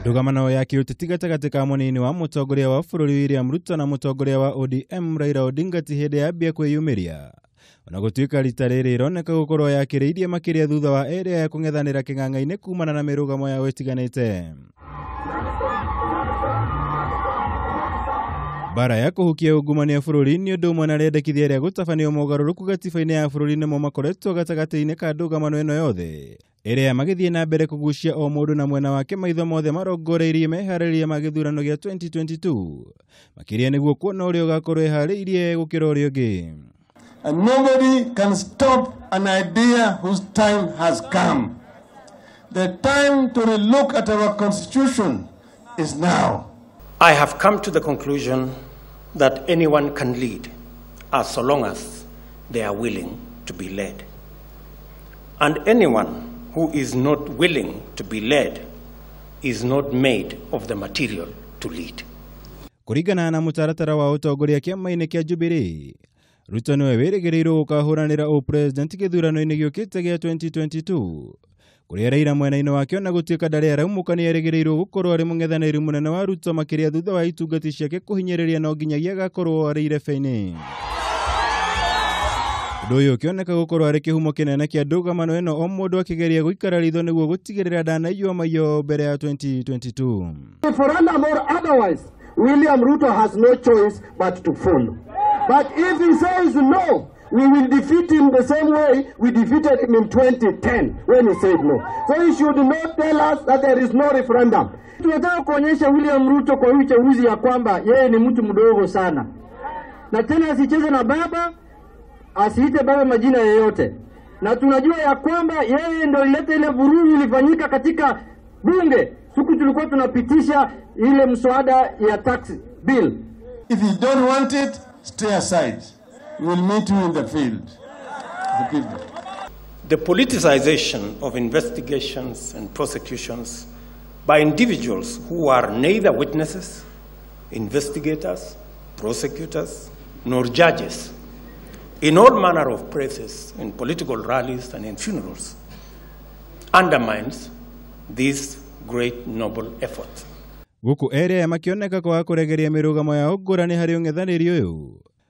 Ndũgamano ya kĩũteti gatagatĩ ka mũnini wa mũtongoria wa bũrũri William Ruto na mũtongoria wa ODM Raila Odinga ti hĩndĩ yambia kwĩyumĩria. Ona gũtuĩka rita rĩrĩ ĩroneka gũkorwo yakĩrĩirie makĩria thutha wa ĩrĩa ya kũng'ethanĩra kĩng'ang'a-inĩ kumana na mĩrũgamo yao ĩtiganĩte. Mbara ya kũhukia ungumania bũrũri-inĩ ũndũ ũmwe na rĩendekithia rĩa gũtabania mogarũrũku gatiba-inĩ ya bũrũri nĩmo makoretwo gatagatĩ-inĩ ka ndũgamano ĩno yothe ĩrĩa magĩthiĩ na mbere kũgucia o mũndũ na mwena wake maitho mothe marongoreirie meharĩria ma gĩthurano gĩa 2022 makĩria nĩguo kuona ũrĩa ũgakorwo ĩharĩirie gũkĩra ũrĩa ũngĩ. And nobody can stop an idea whose time has come. The time to relook at our constitution is now. I have come to the conclusion that anyone can lead as so long as they are willing to be led. And anyone who is not willing to be led is not made of the material to lead. Kũringana na mũtaratara wa ũtongoria kĩama-inĩ kĩa Jubilee, Ruto nĩwe wĩrĩgĩrĩirwo gũkahũranĩra ũpresident gĩthurano-inĩ gĩũkĩte gĩa 2022 kũrĩa Raila mwena-inĩ wake ona gũtuĩka ndarĩ araumũka nĩerĩgĩrĩirwo gũkorwo arĩ mũng'ethanĩri mũnene wa Ruto makĩria thutha wa itungati ciake kũhinyĩrĩria no nginyagia agakorwo arĩ irebe-inĩ. Ũndũ ũyũ ũkĩoneka gũkorwo arĩ kĩhumo kĩnene kĩa ndũgamano ĩno o mũndũ akĩgeria gũikara ritho nĩguo gũtigĩrĩra ndanaiywo maiyo mbere ya 2022. Referendum or otherwise, William Ruto has no choice but to follow. But if he says no, we will defeat him the same way we defeated him in 2010 when he said no. So he should not tell us that there is no referendum. Tunataka kuonyesha William Ruto kwa uchaguzi ya kwamba yeye ni mtu mdogo sana. Na tena asicheze na baba, asiite baba majina yoyote. Na tunajua ya kwamba yeye ndio ileta ile vurugu ilifanyika katika bunge siku tulikuwa tunapitisha ile mswada ya tax bill. If you don't want it, stay aside. We will meet you in the field. The people. The politicization of investigations and prosecutions by individuals who are neither witnesses, investigators, prosecutors, nor judges, in all manner of places, in political rallies and in funerals, undermines this great noble effort. Gũkũ erĩ aya makĩoneka kwaga kũregeria mĩrũgamo yao ngũrani harĩ ũng'ethanĩri ũyũ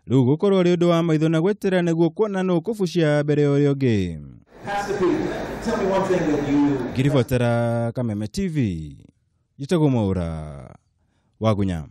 rĩu gũkorwo ũrĩ ũndũ wa maitho na gweterera nĩguo kuona nũ ũkũbucia mbere ya ũrĩa ũngĩ. Ngiribotera Kameme TV, njĩtagwo Mwaũra wa Gunya.